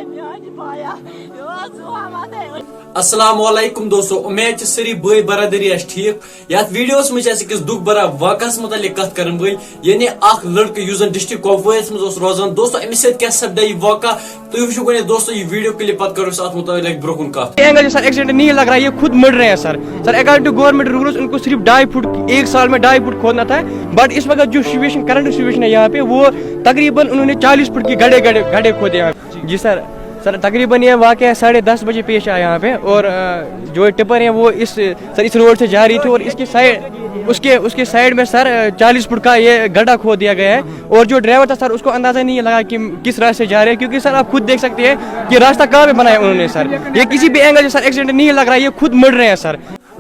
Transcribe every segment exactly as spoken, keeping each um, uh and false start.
میانہِ بایا، یہِ اوس زُو ہاوان ہے۔ السلام علیکم دوستو، امید چھِ سٲری بٲے برادری آسہِ ٹھیٖک۔ یتھ ویڈیوس منٛز چھِ أسۍ أکِس دُکھ بھرا واقعس متعلق کتھ کران وٲلۍ، یعنی اکھ لڑکہٕ یُس زن ڈسٹرکٹ کۄپوٲرِس منٛز اوس روزان۔ دوستو، أمِس سۭتۍ کیٛاہ سپدے یہِ واقعہ، تُہۍ وٕچھِو گۄڈٕنیتھ دوستو یہِ ویڈیو کلپ، پتہٕ کرو أسۍ اتھ متعلق برونٛہہ کُن کتھ۔ یہ اینگل جو سر ایکسیڈنٹ نہیں لگ رہا ہے، یہ خود مڑ رہے ہیں سر۔ سر، اکارڈنگ ٹو گورنمنٹ رولز ان کو صرف ڈھائی فٹ، ایک سال میں ڈھائی فٹ کھودنا تھا، بٹ اس وقت جو سچویشن، کرنٹ سچویشن ہے یہاں پہ، وہ تقریباً انہوں نے چالیس فٹ کی گڑھے گڑھے گڑھے کھودے ہیں۔ جی سر، سر تقریباً یہ واقعہ ساڑھے دس بجے پیش آیا یہاں پہ، اور آ، جو ٹپر ہیں وہ اس، سر، اس روڈ سے جا رہی تھی اور اس کے سائیڈ، اس کے اس کے سائیڈ میں سر، آ، چالیس فٹ کا یہ گڑھا کھود دیا گیا ہے، اور جو ڈرائیور تھا سر، اس کو اندازہ نہیں لگا کہ کس راستے سے جا رہے ہیں، کیونکہ سر آپ خود دیکھ سکتے ہیں کہ راستہ کہاں پہ بنایا انہوں نے سر۔ یہ کسی بھی اینگل سے سر ایکسیڈنٹ نہیں لگ رہا ہے، یہ خود مڑ رہے ہیں سر۔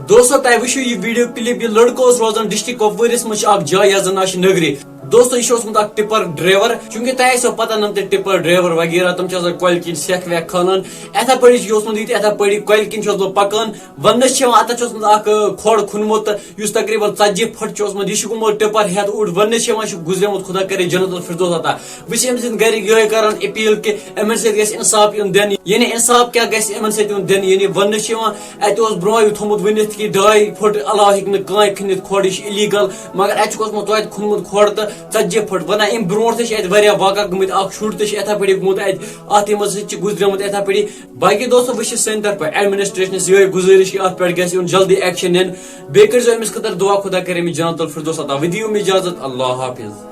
دوستو، تۄہہِ وٕچھِو یہِ ویڈیو کلپ، یہِ لڑکہٕ اوس روزان ڈسٹرکٹ کۄپوٲرِس منٛز، چھِ اکھ جاے یتھ زن ناو چھِ نگری۔ دوستو، یہِ چھُ اوسمُت اکھ ٹپر ڈرایور، چونکہ تۄہہِ آسیو پتہ نمتہِ ٹپر ڈرایور وغیرہ، تِم چھِ آسان کۄلہِ کِنۍ سٮ۪کھ وٮ۪کھ کھالان۔ یِتھے پٲٹھۍ چھُ یہِ اوسمُت ییٚتہِ، یِتھے پٲٹھۍ کۄلہِ کِنۍ چھُ اوسمُت پکان۔ وننہٕ چھِ یِوان، اتٮ۪تھ چھُ اوسمُت اکھ، آ، کھۄڑ کھوٚنمُت، یُس تقریباً ژتجی فٹ چھُ اوسمُت۔ یہِ چھُ گوٚمُت ٹپر ہٮ۪تھ اوٗرۍ۔ وننہٕ چھِ یِوان، یہِ چھُ گُزریومُت، خدا کرے جنت الفردوس عطا۔ بہٕ چھُس أمۍ سٕنٛدۍ گرِکۍ یِہوٚے کران اپیل کہِ یِمن سۭتۍ گژھِ انصاف یُن دِنہٕ، یعنی انصاف کیٛاہ گژھِ یِمن سۭتۍ یُن دِنہٕ؟ یعنی وننہٕ چھِ یِوان، اتہِ اوس برونٛہہ یہِ تھوٚمُت ؤنِتھ کہِ ڈاے فُٹ علاوٕ ہیٚکہِ نہٕ کانٛہہ کھٔنِتھ کھۄڑ، یہِ چھُ اِلیٖگل، مگر اتہِ چھُکھ اوسمُت توتہِ کھوٚنمُت کھۄڑ تہٕ ژتجی فُٹ۔ ونان، امہِ برونٛٹھ تہِ چھِ اتہِ واریاہ واقعہ گٔمٕتۍ، اکھ شُر تہِ چھُ یِتھے پٲٹھۍ گوٚمُت اتہِ، اتھ یِمن سۭتۍ چھِ گُزریومُت یِتھے پٲٹھۍ۔ باقٕے دوستو، بہٕ چھُس سانہِ طرفہٕ ایڈمنسٹریشنس یِہوٚے گُزٲرِش کہِ اتھ پٮ۪ٹھ گژھِ یُن جلدی ایکشن نِنہٕ، بیٚیہِ کٔرۍزیو أمِس خٲطرٕ دُعا، خدا کرِ أمِس جنت الفردوس عطا۔ وۄنۍ دِیِو مےٚ اجازت، اللہ حافظ۔